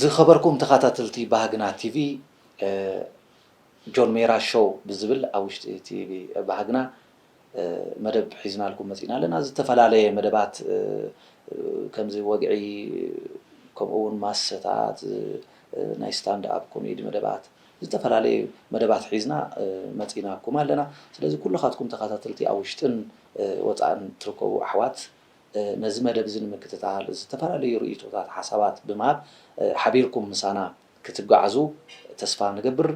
ዝኸበርኩም ተኸታተልቲ ባህግና ቲቪ፣ ጆን ሜራ ሾው ብዝብል ኣብ ውሽጢ እቲ ባህግና መደብ ሒዝናልኩም መፂና ኣለና። ዝተፈላለየ መደባት፣ ከምዚ ወግዒ፣ ከምኡ እውን ማሰታት፣ ናይ ስታንድ ኣፕ ኮሜዲ መደባት፣ ዝተፈላለየ መደባት ሒዝና መፂናኩም ኣለና። ስለዚ ኩልኻትኩም ተኸታተልቲ ኣብ ውሽጥን ወፃእን ትርከቡ ኣሕዋት፣ ነዚ መደብ እዚ ንምክትታል ዝተፈላለዩ ርእይቶታት፣ ሓሳባት ብምሃብ ሓቢርኩም ምሳና ክትጓዓዙ ተስፋ ንገብር።